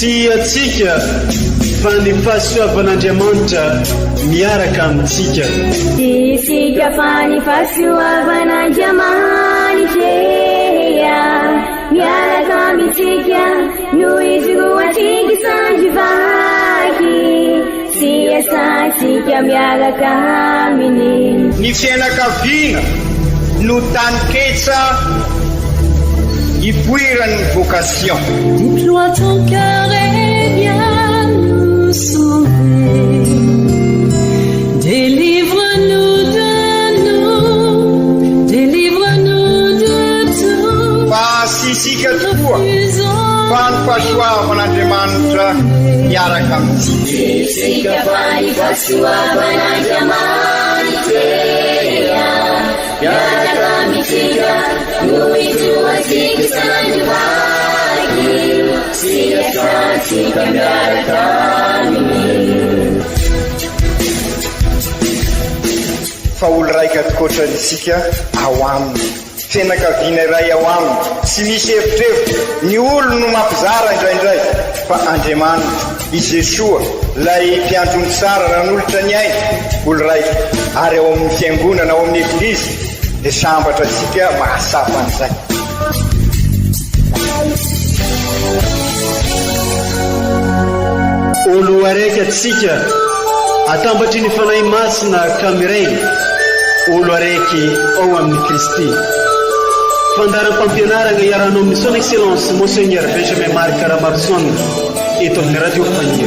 Tsy antsika fa ny fahasoavan'Andriamanitra miaraka amintsika. Tsy isika fa ny fahasoavan'Andriamanitra miaraka amintsika no ijoroantsika sandry vaky sy iasantsika miaraka aminy. Ny fianakaviana no taninketsa ipoiran'ny vocation. Déploie ton cœur et viens nous sauver. Délivre-nous de nous, délivre-nous de tout. Fa tsy isika tokoa fa ny fahasoavan'Andriamanitra miaraka amintsika. Tsy isika fa ny fahasoavan'Andriamanitra miaraka amintsika no ijoroantsika sandry vaky sy iasantsika miaraka aminy. Fa olo raika tokoatra isika ao aminy. Fianakaviana iray ao aminy, tsy misy evitrevitra, ny olony no mampizara indraindray, fa Andriamanitra, i Jesoa, ilay mpiandry ondry tsara nanolotra ny ainy, olo raika, ary ao amin'ny Fiangonana, ao amin'ny Eglizy, dia sambatra antsika mahatsapa an'izay. Olo araiky atsika, atambatry ny Fanahy Masina ka miray, olo araiky ao amin'i Kristy. Fandaharam-pampianaragna iarahanao amin'ny Son Excellence Monseigneur Benjamin Marc Ramaroson eto amin'ny Radio Faniry.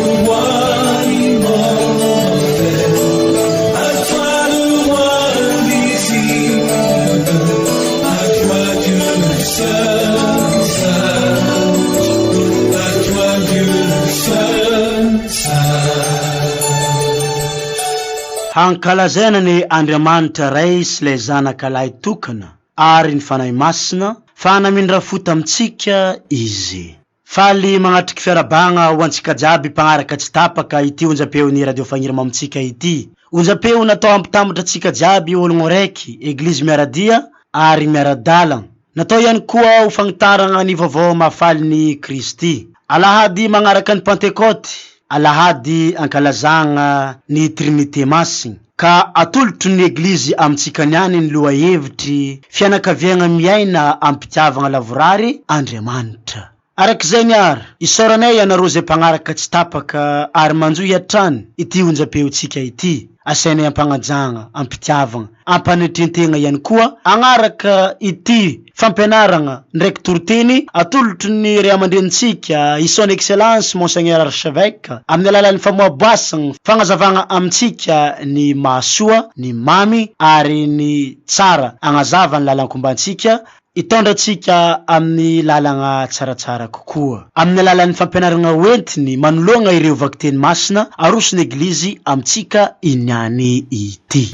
Hankalazaina anie Andriamanitra Ray sy ilay Zanaka Lahy Tokana ary ny Fanahy Masina fa namindra fo tamintsika Izy. Faly magnatriky fiarahabagna ho antsika jiaby mpagnaraka tsy tapaka ity onjam-peon'ny Radio Fagniry Mamintsika ity. Onjam-peo natao hampitambatra antsika jiaby ologno raiky, Eglizy miara-dia ary miara-dalagna. Natao ihany koa ho fagnitaragna ny vaovao mahafalin'i Kristy. Alahady magnaraka ny Pantekôty, alahady ankalazagna ny Trinite Masigny, ka atolotry ny Eglizy amintsika niany ny lohahevitry Fianakaviagna miaina am-pitiavagna lavorary Andriamanitra. Araka izay ny ary, isaoranay ianareo izay mpagnaraka tsy tapaka ary manjohy hatrany ity onjam-peontsika ity. Asainay am-pagnajagna, am-pitiavagna, am-panetren-tegna ihany koa hagnaraka ity fampianaragna ndraiky toriteny atolotry ny ray aman-drenintsika i Son Excellence Monseigneur Archevêque amin'ny alalan'ny famoaboasagna fagnazavagna amintsika ny mahasoa, ny mamy ary ny tsara hagnazava ny lalan-kombantsika Hitondra antsika amin'ny lalagna tsaratsara kokoa. Amin'ny alalan'ny fampianaragna hoentiny manoloagna ireo vakiteny masina aroson'ny Eglizy amintsika iniany ity.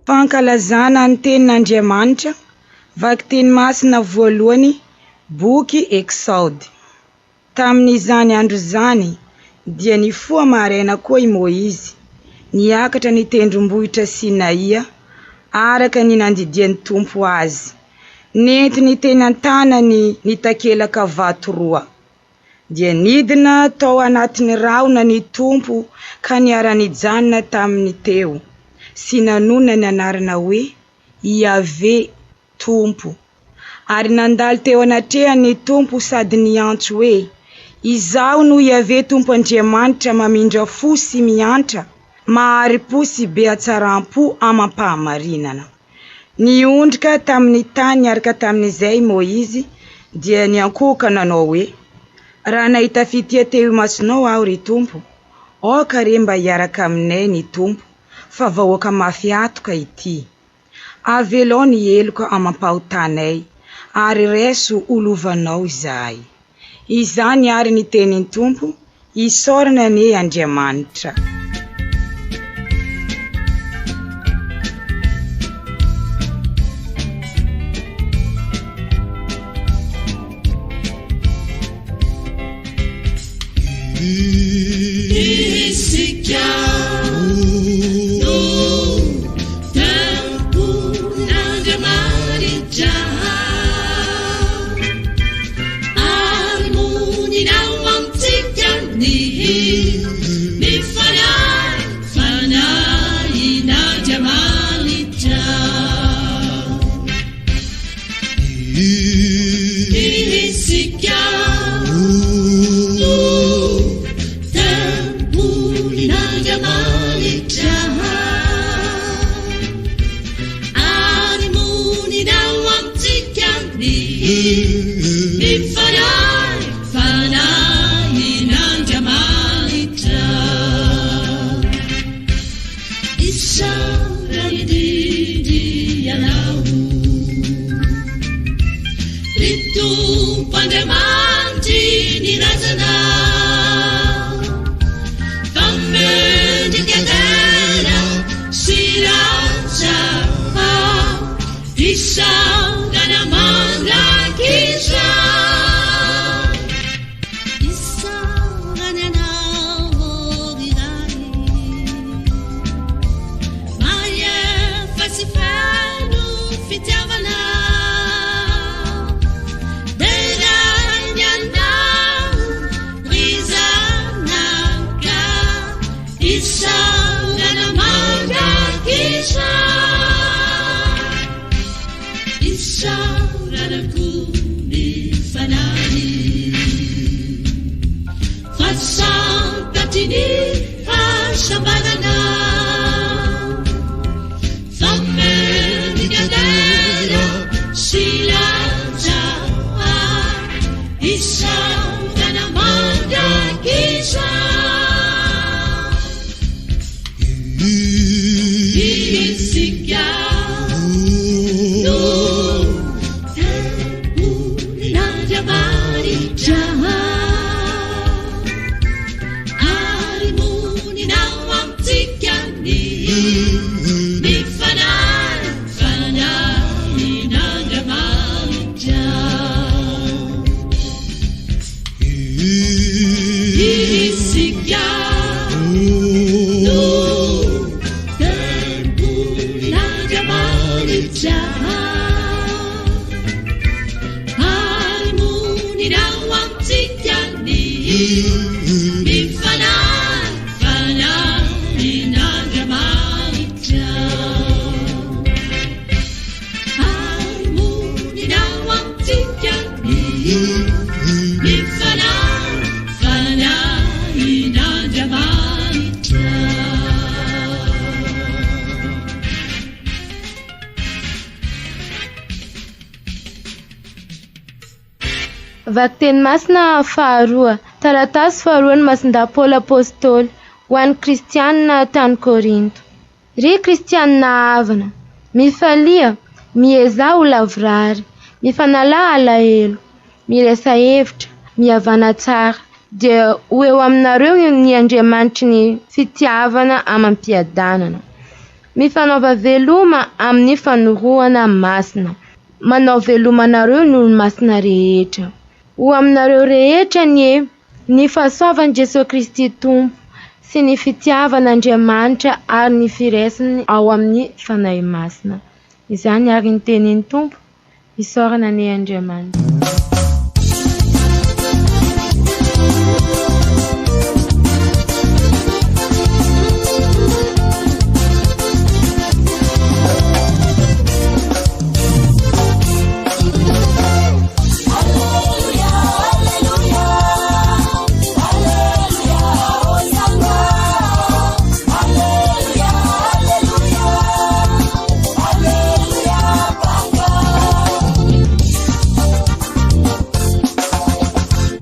Fankalazana ny Tenin'Andriamanitra, Vakiteny Masina voalohany, Boky Eksaody. Tamin'izany andro izany dia nifoha maraina koa i Môizy, niakatra ny tendrombohitra Sinaia, araka ny nandidian'ny Tompo azy. Nentiny teny an-tanany ny takelaka vato roa. Dia nidina tao anatin'ny rahona ny Tompo ka niara-nijanona taminy teo, sy nanonona ny anarana hoe, Iaveh, Tompo. Ary nandalo teo anatrehany ny Tompo sady niantso hoe, Izaho no Iaveh Tompo Andriamanitra mamindra fo sy miantra, mahari-po sy be hatsaram-po amam-pahamarinana. Niondrika tamin'ny tany niaraka tamin'izay i Môizy, dia niankohoka nanao hoe, Raha nahita fitia teo imasonao aho, ry Tompo, aoka re mba hiaraka aminay ny Tompo, fa vahoaka mafy hatoka ity. Avelao ny heloka amam-pahotanay, ary raiso ho lovanao izahay. Izany àry ny tenin'ny Tompo, isaorana anie Andriamanitra. Isika no tempolin'Andriamanitra ary monina ao amintsika ny ny Fanahy, Fanahin'Andriamanitra. Isika no tempolin'Andriamanitra ary monina ao amintsika ny ny Fanahy, Fanahin'Andriamanitra. Isaorana indrindra Ianao, ry Tompo Andriamanitry ny razana, fa mendrika dera sy laza Isaorana mandrakizay. Isaorana Ianao, ry Ray, mahefa sy feno fitiavana. Deraina Ianao, ry Zanaka, isaorana mandrakizay. Isaorana koa ny Fanahy, fa santatry ny fahasambarana. Fa mendrika dera sy laza, isaorana mandrakizay. Isika no tempolin'Andriamanitra ary monina ao amintsika ny ny Fanahy, Fanahin'Andriamanitra. Isika no tempolin'Andriamanitra ary monina ao amintsika ny ny Fanahy, Fanahin'Andriamanitra. Ary monina ao amintsika ny ny Fanahy, Fanahin'Andriamanitra. Vakiteny masina faharoa, taratasy faharoan'i Masindahy Paoly Apostoly ho an'ny kristianina tany Korinto. Ry kristianina havana, mifalia, miezaha ho lavorary, mifanalà alahelo, miraisa hevitra, mihavàna tsara, dia ho eo aminareo ny Andriamanitry ny fitiavana amam-piadanana. Mifanaova veloma amin'ny fanorohana masina. Manao veloma anareo ny olomasina rehetra. Ho aminareo rehetra anie ny fahasoavan'i Jesoa Kristy Tompo sy ny fitiavan'Andriamanitra ary ny firaisany ao amin'ny Fanahy Masina. Izany ary ny tenin'ny Tompo. Isaorana anie Andriamanitra.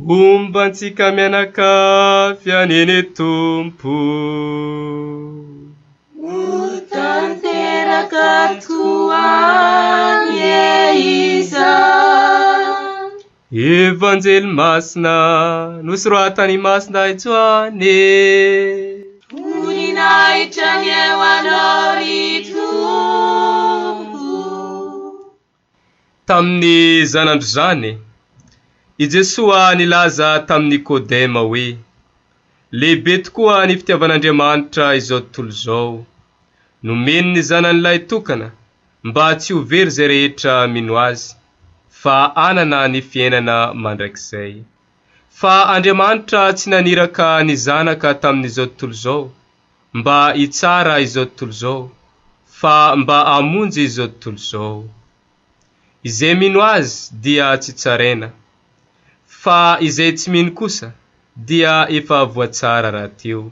Homba antsika mianakavy anie ny Tompo. Ho tanteraka tokoa anie izany. Evanjely masina nosoratan'i Masina Joany. Voninahitra anie ho Anao ry Tompo. Tamin'izany andro izany, i Jesoa nilaza tamin'i Nikodema hoe, Lehibe tokoa ny fitiavan'Andriamanitra izao tontolo izao. Nomeny ny Zanany lahitokana mba tsy ho very izay rehetra mino Azy, fa hanana ny fiainana mandrakizay. Fa Andriamanitra tsy naniraka ny Zanaka tamin'izao tontolo izao mba hitsara izao tontolo izao, fa mba hamonjy izao tontolo izao. Izay mino Azy dia tsy tsaraina, fa izay tsy mino kosa dia efa voatsara rahateo.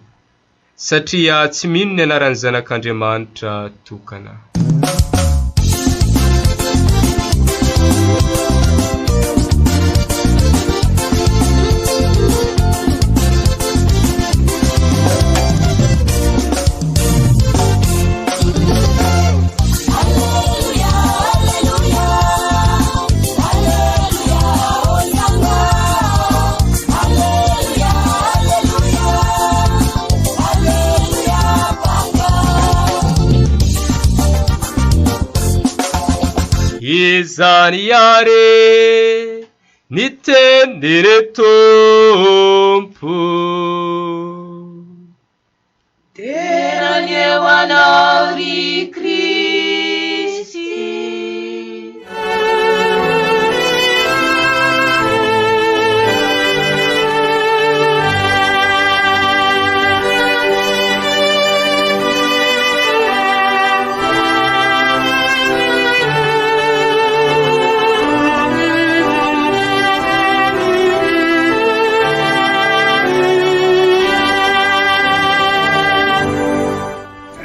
Satria tsy mino ny anaran'ny Zanak'Andriamanitra tokana. Izany àry ny tenin'ny Tompo. Dera anie ho Anao ry Kristy.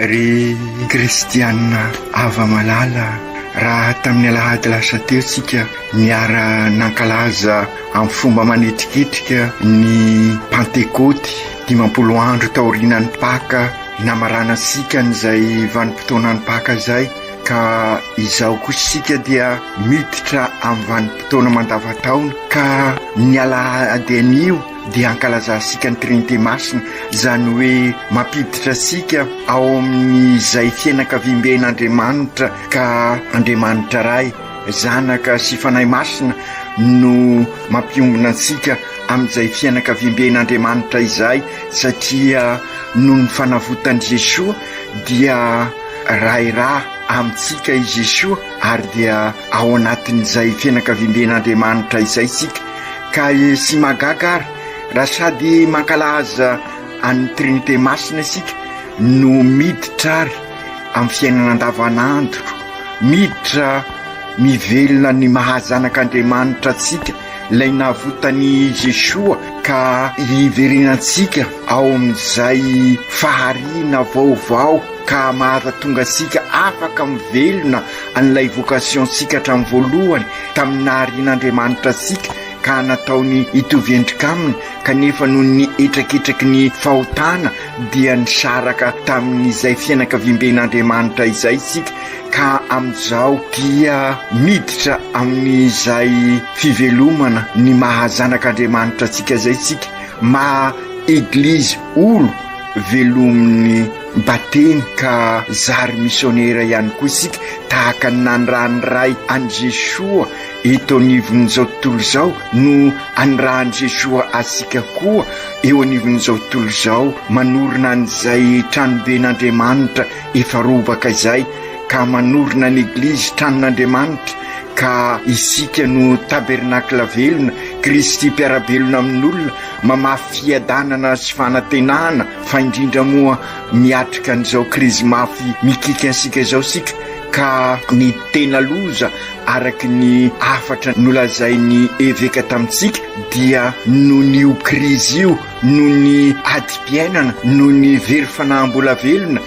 Ry kristiana hava-malala, raha tamin'ny alahady lasa teo tsika niara-nankalaza amin'ny fomba manetriketrika ny Pantekôty, 50 andro taorianan'ny Paka, namaranantsika an'izay vanim-potoanan'ny Paka izay, ka izao kosa isika dia miditra amin'ny vanim-potoana mandavantaona, ka ny alahady anio dia ankalazantsika ny Trinite Masina, izany hoe mampiditra antsika ao amin'izay fianakaviamben'Andriamanitra ka Andriamanitra Ray, Zanaka sy Fanahy Masina no mampiombona antsika amin'izay fianakaviamben'Andriamanitra izay satria noho ny fanavotan'i Jesoa dia Ray ra amintsika i Jesoa ary dia ao anatin'izay fianakaviamben'Andriamanitra izay isika ka sy mahagaga ary raha sady mankalaza an'ny Trinite Masina isika no miditra ary amin'ny fiainana andavanandro, miditra mivelona ny maha zanak'Andriamanitra antsika, ilay navotan'i Jesoa ka hiverenantsika ao amin'izay fahariana vaovao ka mahatonga antsika afaka mivelona an'ilay vocation-tsika hatramin'ny voalohany tamin'ny naharian'Andriamanitra antsika ka nataony hitovy endrika aminy kanefa noho ny hetraketraky ny fahotana dia nisaraka tamin'izay fianakaviamben'Andriamanitra izay isika ka amin'izao dia miditra amin'izay fivelomana ny maha zanak'Andriamanitra antsika izay isika, maha Eglizy olo velomin'ny batemy ka zary misionera ihany koa isika tahaka ny nanirahan'ny Ray an'i Jesoa eto anivon'izao tontolo izao no anirahan'i Jesoa antsika koa eo anivon'izao tontolo izao manorina an'izay tranoben'Andriamanitra efa robaka izay ka manorina ny Eglizy tranon'Andriamanitra ka isika no tabernakla velona, Kristy mpiara-belona amin'olona, mamafy fiadanana sy fanantenana fa indrindra moa miatrika an'izao krizy mafy mikiky antsika izao isika ka ny tena loza araka ny hafatra nolazain'ny eveka tamintsika dia noho ny io krizy io noho ny adim-piainana noho ny very fanaham-bola velona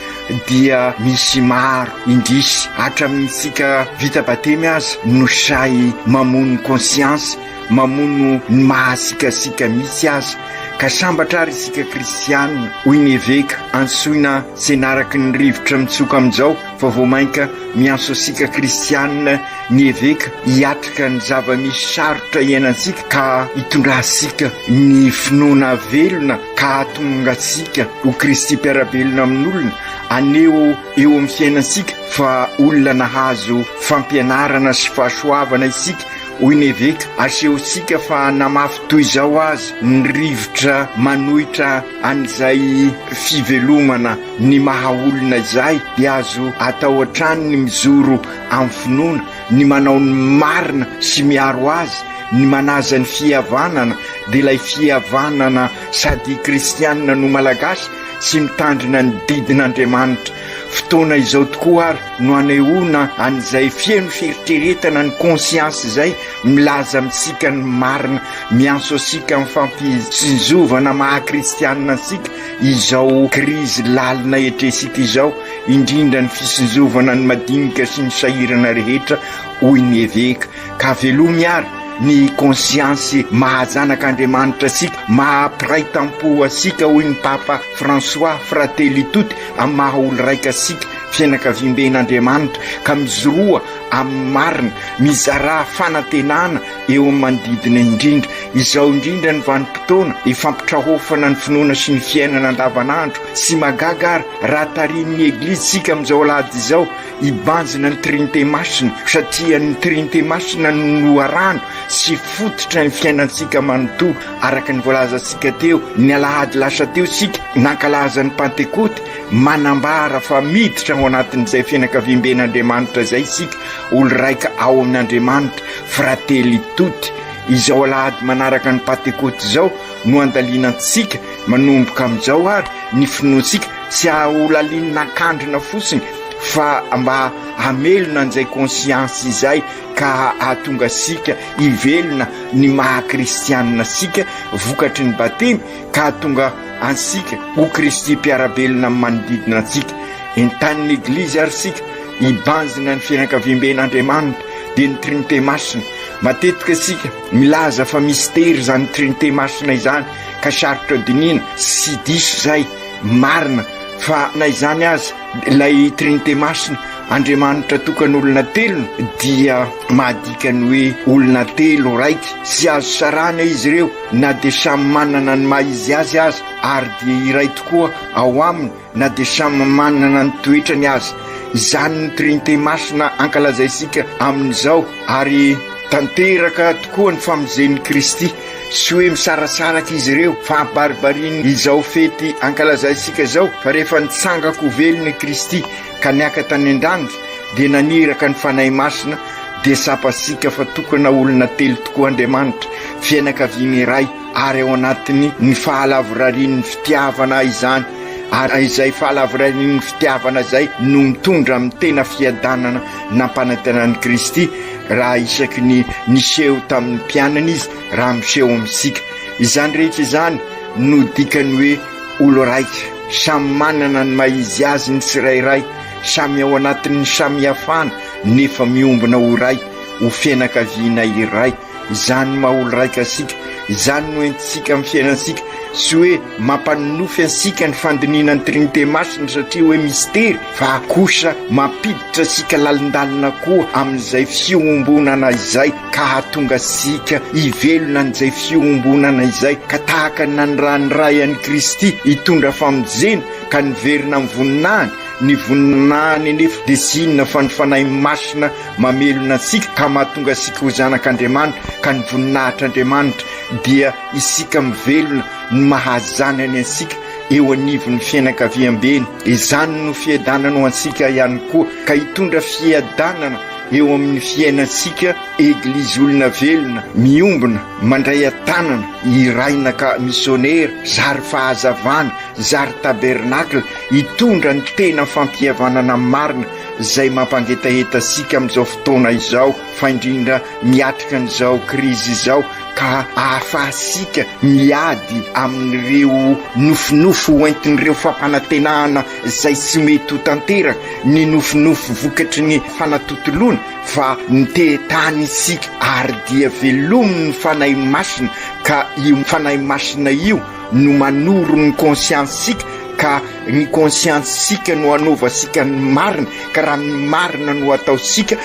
dia misy maro indrisy hatramintsika vita batemy aza no sahy mamono conscience mamono ny mahasikasika mihitsy aza. Ka sambatra ary isika kristianina, hoy ny eveka, antsoina tsy hanaraka ny rivotra mitsoka amin'izao fa vao mainka miantso antsika kristianina ny eveka hiatrika ny zava-misy sarotra iainantsika ka hitondrantsika ny finoana velona ka hahatonga antsika ho Kristy mpiara-belona amin'olona, haneho eo amin'ny fiainantsika fa olona nahazo fampianarana sy fahasoavana isika Hoy ny eveka, Asehontsika fa na mafy toy izao aza ny rivotra manohitra an'izay fivelomana ny maha-olona izay, dia azo atao hatrany ny mijoro amin'ny finoana, ny manao ny marina sy miaro azy, ny manaja ny fihavanana, dia ilay fihavanana sady kristianina no malagasy sy mitandrina ny didin'Andriamanitra. Fotoana izao tokoa ary no anehoana an'izay feno fieritreretana ny conscience izay milaza amintsika ny marina, miantso antsika amin'ny fampitsinjovana maha kristianina antsika izao krizy lalina etresika izao, indrindra ny fitsinjovana ny madinika sy ny sahirana rehetra, hoy ny eveka. Ka velomy ary ny conscience maha zanak'Andriamanitra antsika, maha mpiray tampo antsika, hoy ny Papa François, Fratelli tutti, amin'ny maha olo-raika antsika, fianakaviamben'Andriamanitra, ka mijoroa amin'ny marina, mizarà fanantenana eo amin'ny manodidina indrindra. Izao indrindra ny vanim-potoana ifampitrahofana ny finoana sy ny fiainana andavanandro. Tsy mahagaga ary raha tarihin'ny Eglizy isika amin'izao alahady izao hibanjina ny Trinite Masina, satria ny Trinite Masina no loharano sy fototra ny fiainantsika manontolo. Araka ny voalazantsika teo, ny alahady lasa teo isika nankalaza ny Pantekoty, manambara fa miditra ao anatin'izay fianakaviamben'Andriamanitra izay isika, olo-raika ao amin'Andriamanitra, Fratelli tutti. Izao alahady manaraka ny Pantekoty izao no andalinantsika manomboka amin'izao ary ny finoantsika tsy holalinina an-kandrina fotsiny fa mba hamelona an'izay conscience izay ka hahatonga antsika hivelona ny maha kristianina antsika vokatry ny batemy ka hahatonga antsika ho Kristy mpiara-belona amin'ny manodidina antsika. Entanin'ny Eglizy ary isika hibanjina ny fianakaviamben'Andriamanitra dia ny Trinite Masina. Matetika isika milaza fa mistery izany Trinite Masina izany ka sarotra dinihina, tsy diso izay, marina fa na izany aza ilay Trinite Masina, Andriamanitra tokana olona telona dia mahadika ny hoe olona telo raika, tsy azo sarahina izy ireo na dia samy manana ny maha izy azy aza ary dia iray tokoa ao aminy na dia samy manana ny toetrany aza. Izany no Trinite Masina ankalazaintsika amin'izao ary tanteraka tokoa ny famonjen'i Kristy. Tsy hoe misarasaraka izy ireo fa ambaribariany izao fety ankalazaintsika izao fa rehefa nitsanga-ko velona i Kristy ka niaka tany an-danitra dia naniraka ny Fanahy Masina dia tsapantsika fa tokana olona telo tokoa Andriamanitra, fianakaviana iray ary ao anatiny ny fahalavorarian'ny fitiavana izany ary izay fahalavorarian'ny fitiavana izay no mitondra amin'ny tena fiadanana nampanantenan'i Kristy raha isaky ny niseho tamin'ny mpianany izy raha miseho amintsika. Izany rehetra izany no dikan'ny hoe olo raika. Samy manana ny maha izy azy ny tsirairay, samy ao anatin'ny samihafana nefa miombona ho iray, ho fianakaviana iray. Izany no maha olo raika antsika, izany no entintsika amin'ny fiainantsika. Tsy hoe mampanonofy antsika ny fandinihana ny Trinite Masina satria hoe mistery, fa kosa mampiditra antsika lalindalina koa amin'izay fiombonana izay ka hahatonga antsika hivelona an'izay fiombonana izay ka tahaka ny nanirahan'ny Ray an'i Kristy hitondra famonjena ka niverina amin'ny voninahiny, ny voninahiny anefa dia tsy inona fa ny Fanahy Masina mamelona antsika ka mahatonga antsika ho zanak'Andriamanitra ka ny voninahitr'Andriamanitra dia isika mivelona ny maha zanany antsika eo anivon'ny fianakaviambeny. Izany no fiadanana ho antsika ihany koa ka hitondra fiadanana eo amin'ny fiainantsika Eglizy olona velona, miombona, mandray an-tanana, iraina ka misionera, zary fahazavana, zary tabernakla, hitondra ny tena fampihavanana marina izay mampangetaheta antsika amin'izao fotoana izao fa indrindra miatrika an'izao krizy izao. ka ahafahantsika miady amin'ireo nofinofy hoentin'ireo fampanantenana izay tsy mety ho tanteraka, ny nofinofy vokatry ny fanatontoloana fa niteha-tany isika ary dia velomin'ny Fanahy Masina ka io Fanahy Masina io no manoro ny conscience-tsika ka ny conscience-tsika no anaovantsika ny marina ka raha ny marina no ataontsika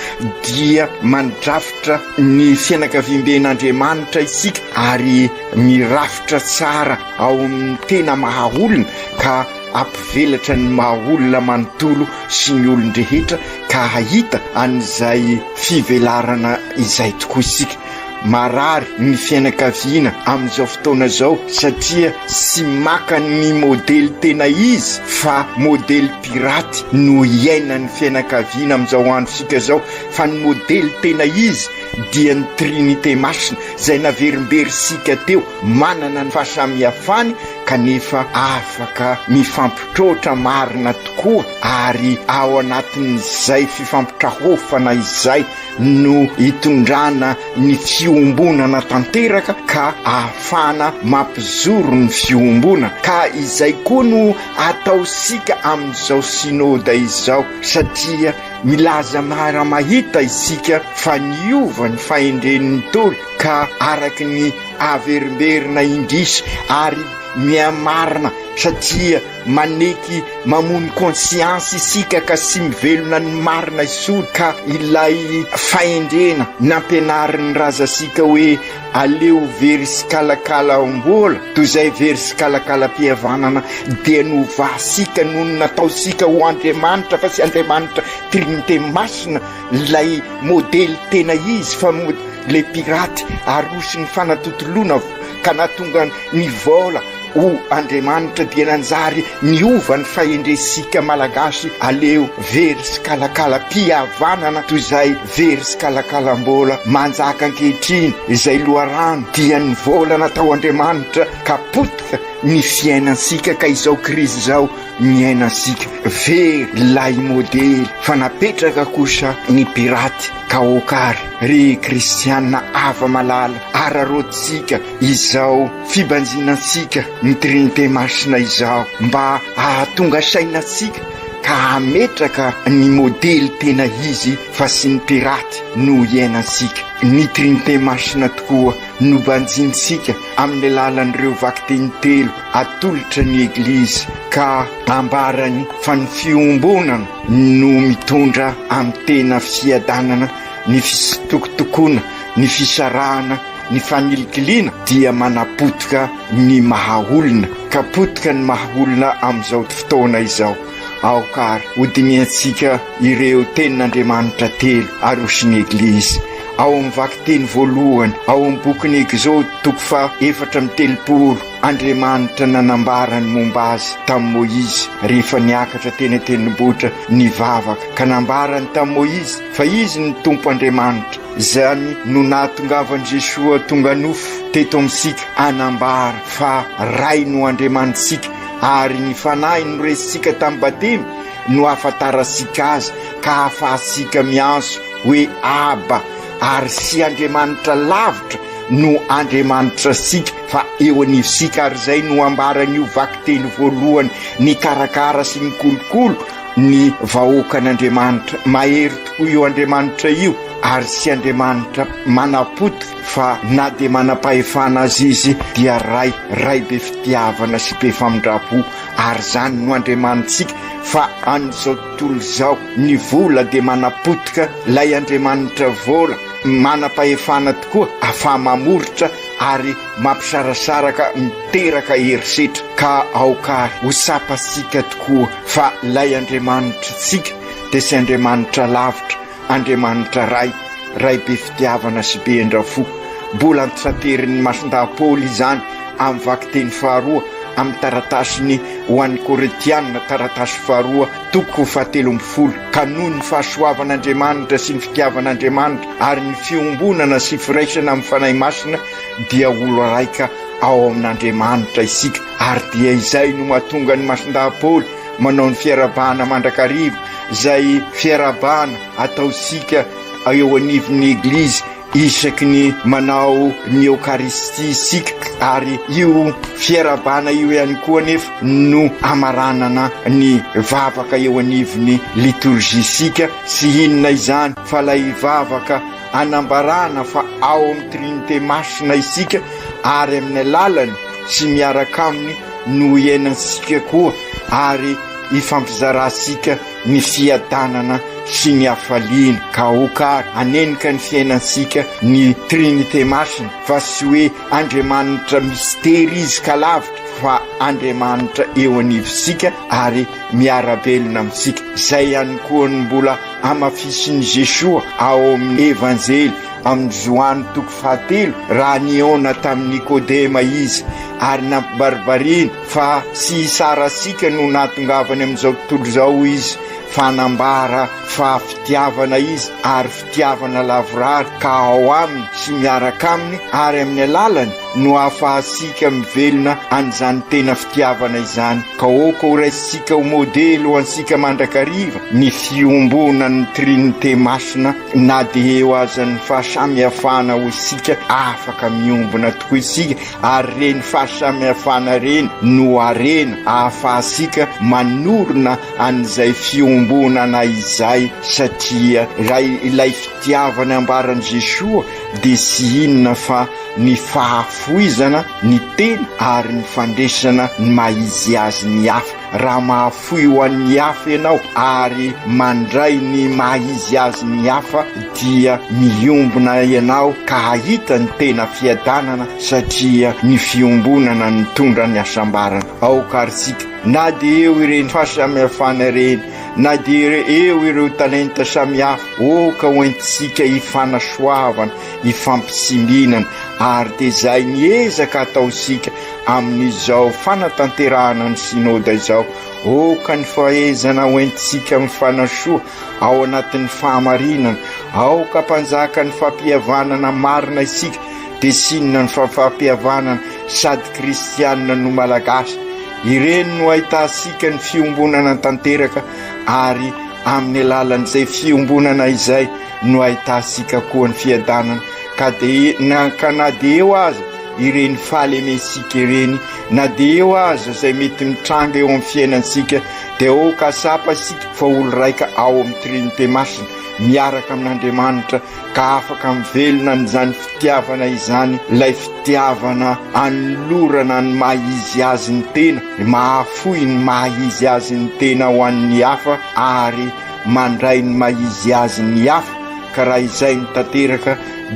dia mandrafitra ny fianakaviamben'Andriamanitra isika ary mirafitra tsara ao amin'ny tena maha olona ka hampivelatra ny maha olona manontolo sy ny olon-drehetra ka hahita an'izay fivelarana izay tokoa isika. Marary ny fianakaviana amin'izao fotoana izao satria tsy maka ny modely tena izy fa modely piraty no iainan'ny fianakaviana amin'izao androntsika izao fa ny modely tena izy dia ny Trinite Masina izay naverimberintsika teo manana ny fahasamihafany kanefa afaka mifampitroatra marina tokoa ary ao anatin'izay fifampitrahofana izay no itondrana ny fiombonana tanteraka ka ahafahana mampijoro ny fiombonana ka izay koa no ataosika amin'izao synoda izao satria milaza mara-mahita isika fa niova ny fahendren'ny Ntaolo ka araky ny averimberina indrisy ary mihamarina satria maneky mamono conscience isika ka tsy mivelona ny marina intsony ka ilay fahendrena nampianarin'ny razasika hoe aleo very sikalakala mbola toy izay very sikalakalam-pihavanana dia novasika noho ny nataosika ho Andriamanitra fa tsy Andriamanitra Trinite Masina ilay modely tena izy fa le piraty aroson'ny fanatontoloana ka nahatonga ny vola ho Andriamanitra dia nanjary niova ny fahendresika Malagasy aleo very sikalakala mpihavanana toy izay very sikalakalam-bola manjaka ankehitriny izay loharano dia ny vola natao Andriamanitra ka potika ny fiainantsika ka izao krizy izao niainantsika very ilay modely fa napetraka kosa ny piraty ka ok ary ry kristiana hava-malala araraotintsika izao fibanjinantsika ny Trinite Masina izao mba hahatonga saina antsika ka hametraka ny modely tena izy fa tsy ny piraty no iainantsika. Ny Trinite Masina tokoa no banjintsika amin'ny alalan'ireo vakiteny telo atolotra ny Eglizy ka ambarany fa ny fiombonana no mitondra amin'ny tena fiadanana, ny fisitokotokoana, ny fisarahana, Ny fanilikiliana dia manapotika ny maha olona, ka potika ny maha olona amin'izao fotoana izao. Aoka ary hodinihantsika ireo tenin'Andriamanitra telo arosin'ny Eglizy. Ao amin'ny vakiteny voalohany ao amin'ny bokin'ny Ekzody toko faha 34, Andriamanitra nanambara ny momba Azy tamin'i Moizy rehefa niakatra teny an-tendrombohitra nivavaka, ka nambarany tamin'i Moizy fa Izy no Tompo Andriamanitra, Izany no nahatongavan'i Jesoa tonga nofo teto amintsika hanambara fa Ray no Andriamanitsika ary ny Fanahy noresintsika tamin'ny batemy no ahafantarantsika Azy ka ahafahantsika miantso hoe Aba ary tsy Andriamanitra lavitra no Andriamanitratsika fa eo anivontsika ary izay no ambaran'io vakiteny voalohany nikarakara sy nikolokolo ny vahoakan'Andriamanitra. Mahery tokoa io Andriamanitra io ary tsy Andriamanitra manapotika fa na dia manam-pahefana aza Izy dia Ray, Ray be fitiavana sy be famindram-po ary izany no Andriamanitsika fa an'izao tontolo izao ny vola dia manapotika ilay Andriamanitra vola manam-pahefana tokoa afaha-mamoritra ary mampisarasaraka miteraka herisetra ka aoka ary ho tsapantsika tokoa fa ilay Andriamanitritsika dia tsy Andriamanitra lavitra, Andriamanitra Ray, Ray be fitiavana sy be indra-fo. Mbola antitranterin'ny Masindahy Paoly izany amin'ny vakiteny faharoa amin'ny taratasiny ho an'ny Korintiana, taratasy faharoa, toko fahatelo ambin'ny folo, ka noho ny fahasoavan'Andriamanitra sy ny fitiavan'Andriamanitra ary ny fiombonana sy firaisana amin'ny Fanahy Masina dia olo raika ao amin'Andriamanitra isika ary dia izay no mahatonga ny Masindahy Paoly manao ny fiarahabana mandrakariva izay fiarahabana ataontsika eo anivon'ny Eglizy. isaky ny manao ny Eokaristia isika, ary io fiarahabana io ihany koa anefa no amaranana ny vavaka eo anivon'ny litorziasika. Tsy inona izany fa ilay vavaka anambarana fa ao amin'ny Trinite Masina isika ary amin'ny alalany sy miaraka aminy no iainantsika koa ary ifampizarantsika ny fiadanana sy ny hafaliana. Ka aoka ary hanenika ny fiainantsika ny Trinite Masina fa tsy hoe Andriamanitra mistery Izy ka lavitra fa Andriamanitra eo anivontsika ary miara-belona amintsika. Izay ihany koa no mbola hamafisin'i Jesoa ao amin'ny Evanjely amin'ny Joany toko fahatelo raha nihaona tamin'i Nikodema Izy ary nampibaribariny fa tsy hisarasika no nahatongavany amin'izao tontolo izao Izy fa hanambara fa fitiavana Izy ary fitiavana lavorary ka ao Aminy sy miaraka Aminy ary amin'ny alalany no ahafahantsika mivelona an'izany tena fitiavana izany ka aoka ho raisintsika ho modely ho antsika mandrakariva ny fiombonan'ny Trinite Masina na dia eo aza ny fahasamihafana ho isika afaka miombona tokoa isika ary ireny fahasamihafana ireny no harena ahafahantsika manorina an'izay fiombonana izay satria raha ilay fitiavana ambaran'i Jesoa dia tsy inona fa ny fahafoizana ny tena ary ny fandresana ny maha izy azy ny hafa. Raha mahafoy ho an'ny hafa ianao ary mandray ny maha izy azy ny hafa dia miombona ianao ka hahita ny tena fiadanana satria ny fiombonana nitondra ny hasambarana. Aoka ary tsika na dia eo ireny fahasamihafana ireny na dia eo ireo talenta samihafa, aoka ho entintsika hifanasoavana hifampitsimbinana ary dia izay ny ezaka ataontsika amin'izao fanatanterahana ny Synoda izao. Aoka ny fahaizana ho entintsika mifanasoa ao anatin'ny fahamarinana. Aoka hampanjaka ny fampihavanana marina isika, dia tsy inona ny fampihavanana sady kristianina no malagasy. Ireny no ahitantsika ny fiombonana tanteraka ary amin'ny alalan'izay fiombonana izay no ahitantsika koa ny fiadanana ka dia na ka na dia eo aza ireny fahalementsika ireny na dia eo aza izay mety mitranga eo amin'ny fiainantsika dia aoka hatsapa isika fa olo raika ao amin'ny Trinite Masina miaraka amin'Andriamanitra ka afaka mivelona an'izany fitiavana izany ilay fitiavana anolorana ny maha izy azy ny tena mahafoy ny maha izy azy ny tena ho an'ny hafa ary mandray ny maha izy azy ny hafa ka raha izay no tanteraka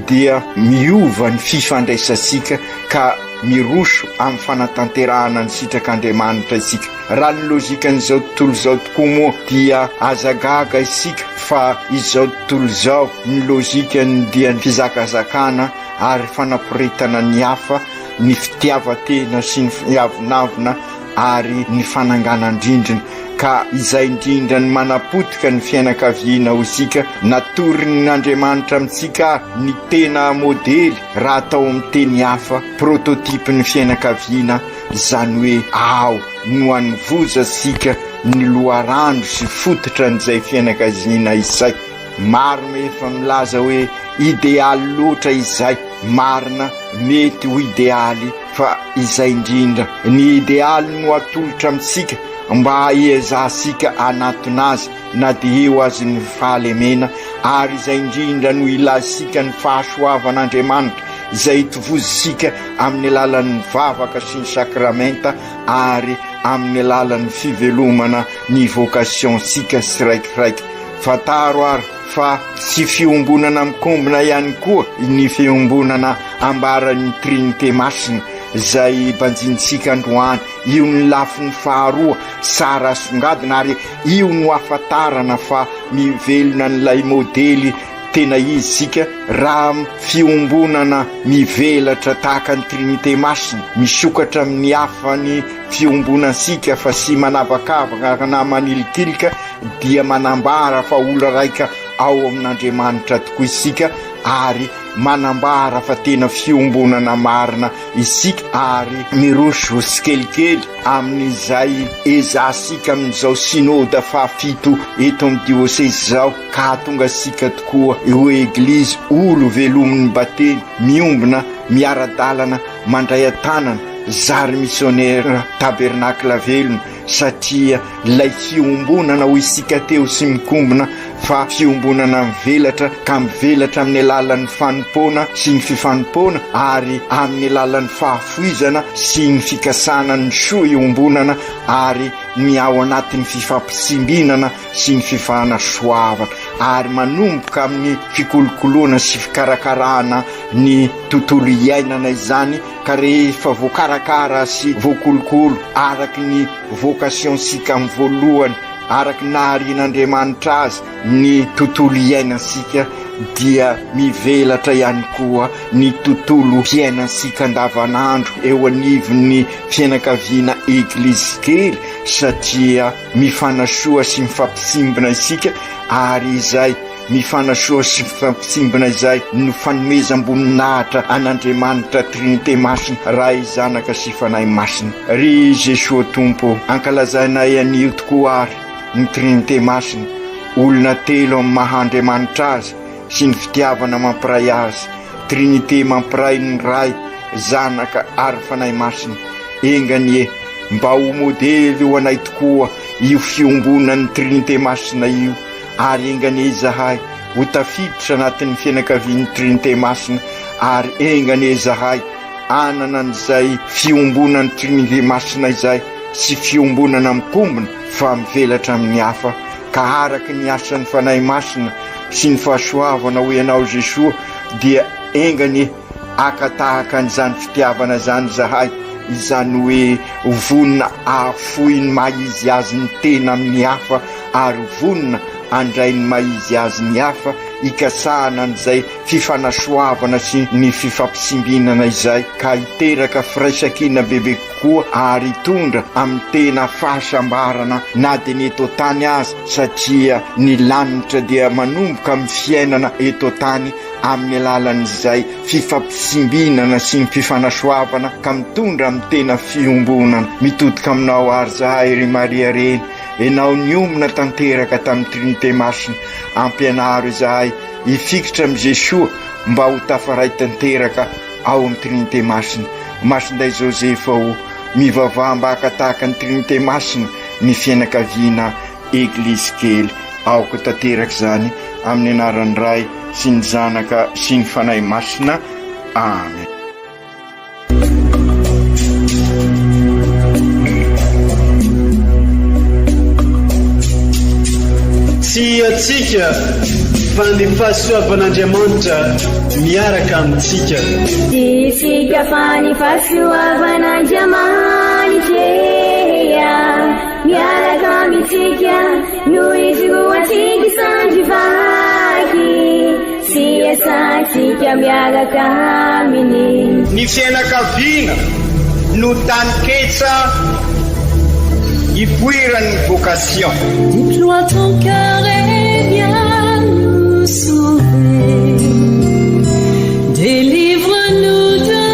dia miova ny fifandraisantsika ka miroso amin'ny fanatanterahana ny sitrak'Andriamanitra isika. Raha ny lojikan'izao tontolo izao tokoa moa dia aza gaga isika fa izao tontolo izao ny lojikany dia ny fizakazakana ary fanaporetana ny hafa, ny fitiavan-tena sy ny avonavona ary ny fananganan-drindrina, ka izay indrindra ny manapotika ny fiainankaviana ho isika, natorin' Andriamanitra amintsika ary ny tena modely raha atao amin'ny teny hafa, prototype ny fiainankaviana, izany hoe ao no anovozantsika ny loharano sy fototra an'izay fiainankaviana izay. Maro no efa milaza hoe idealy loatra izay, marina mety ho idealy fa izay indrindra ny idealy no atolotra amintsika mba hiezahantsika hanatona azy na dia eo azy ny fahalemena ary izay indrindra no ilazisika ny fahasoavan'Andriamanitra izay itovozisika amin'ny alalan'ny vavaka sy ny sakramenta ary amin'ny alalan'ny fivelomana ny vocation-tsika tsiraikiraiky. Fantaro ary fa tsy fiombonana mikombona ihany koa ny fiombonana ambaran'ny Trinite Masina izay banjinintsika androany. Io ny lafiny faharoa tsara asongadina ary io no ahafantarana fa mivelona an'ilay modely tena izy isika raha fiombonana mivelatra tahaka ny Trinite Masina, misokatra amin'ny hafa ny fiombonantsika fa tsy manavakavaka na manilikilika dia manambara fa olo raika ao amin'Andriamanitra tokoa isika. ary manambara fa tena fiombonana marina isika ary miroso tsikelikely amin'izay ezahantsika amin'izao Synoda fahafito eto amin'ny Diosezy izao ka hahatonga antsika tokoa ho Eglizy olo velomin'ny Batemy, miombona, miara-dalana, mandray an-tanana, zary misionera tabernakla velona satria ilay fiombonana hoy isika teo sy mikombona fa fiombonana mivelatra ka mivelatra amin'ny alalan'ny fanompoana sy ny fifanompoana ary amin'ny alalan'ny fahafoizana sy ny fikasana ny soa iombonana ary ny ao anatin'ny fifampitsimbinana sy ny fifanasoavana ary manomboka amin'ny fikolokoloana sy fikarakarana ny tontolo iainana izany ka rehefa voakarakara sy voakolokolo araky ny vocation-tsika amin'ny voalohany araky ny naharian'Andriamanitra azy ny tontolo iainantsika dia mivelatra ihany koa ny tontolo fiainantsika andavanandro eo anivon'ny fianakaviana Eglizy kely satria mifanasoa sy mifampitsimbina isika ary izay mifanasoa sy mifampitsimbina izay no fanomezam-boninahitra an'Andriamanitra Trinite Masina, Ray, Zanaka sy Fanahy Masina. Ry Jesoa Tompo ô, ankalazainay anio tokoa ary ny Trinite Masina, olona telo amin'ny maha Andriamanitra Azy sy ny fitiavana mampiray Azy, Trinite mampiray ny Ray, Zanaka ary Fanahy Masina. Enga anie mba ho modely ho anay tokoa io fiombonan'ny Trinite Masina io ary enga anie izahay ho tafiditra anatin'ny fianakavian'ny Trinite Masina ary enga anie izahay hanana an'izay fiombonan'ny Trinite Masina izay sy fiombonana mikombona fa mivelatra amin'ny hafa ka araka ny asan'ny Fanahy Masina sy ny fahasoavana hoy Ianao Jesoa dia enga anie Haka tahaka an'izany fitiavana izany izahay, izany hoe vonona hahafoy ny maha izy azy ny tena amin'ny hafa ary vonona handray ny maha izy azy ny hafa, hikasahana an'izay fifanasoavana sy ny fifampisimbinana izay ka hiteraka firaisankina bebe kokoa ary hitondra amin'ny tena fahasambarana na dia ny eto an-tany aza satria ny lanitra dia manomboka amin'ny fiainana eto an-tany amin'ny alalan'izay fifampisimbinana sy ny fifanasoavana ka mitondra amin'ny tena fiombonana. Mitodika aminao àry izahay, ry Maria Reny, Ianao niombona tanteraka tamin'ny Trinite Masina, ampianaro izahay hifikitra amin'i Jesoa mba ho tafaray tanteraka ao amin'ny Trinite Masina. Masindahy Josefa ô, mivavaha mba haka tahaka ny Trinite Masina ny fianakaviana Eglizy kely. Aoka tanteraka izany amin'ny anaran'ny Ray sy ny Zanaka sy ny Fanahy Masina. Amen. Tsy antsika fa ny fahasoavan'Andriamanitra miaraka amintsika. Tsy isika fa ny fahasoavan'Andriamanitra miaraka amintsika no ijoroantsika sandry vaky sy iasantsika miaraka aminy. Ny fianakaviana no taninketsa ipoiran'ny vocation. Déploie ton cœur et viens nous sauver. Délivre-nous de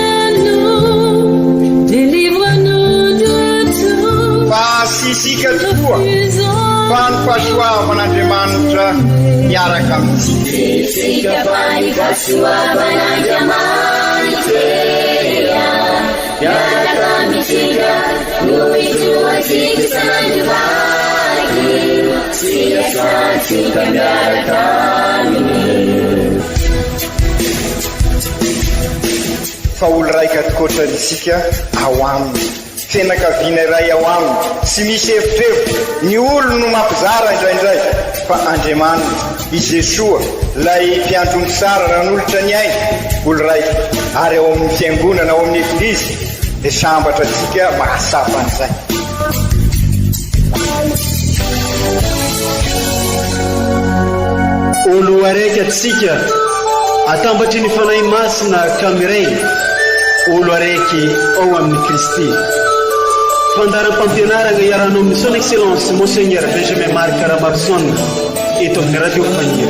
nous, délivre-nous de tout. Fa tsy isika tokoa, fa ny fahasoavan'Andriamanitra miaraka amintsika. Tsy isika fa ny fahasoavan'Andriamanitra miaraka amintsika no ijoroantsika sandry vaky sy iasantsika miaraka aminy. Fa olo raika tokoatra isika ao aminy. Fianakaviana iray ao aminy, tsy misy evitrevitra, ny olo no mampizara indraindray, fa Andriamanitra, i Jesoa, ilay mpiandry omby tsara nanolotra ny ainy, olo raika, ary ao amin'ny fiangonana, ao amin'ny Eglizy, dia sambatra antsika mahatsapa an'izay. Olo araiky atsika atambatry ny Fanahy Masina ka miray olo araiky ao amin'i Kristy. Fandaharam-pampianaragna iarahanao amin'ny Son Excellence Monseigneur Benjamin Marc Ramaroson eto amin'ny Radio Fagniry.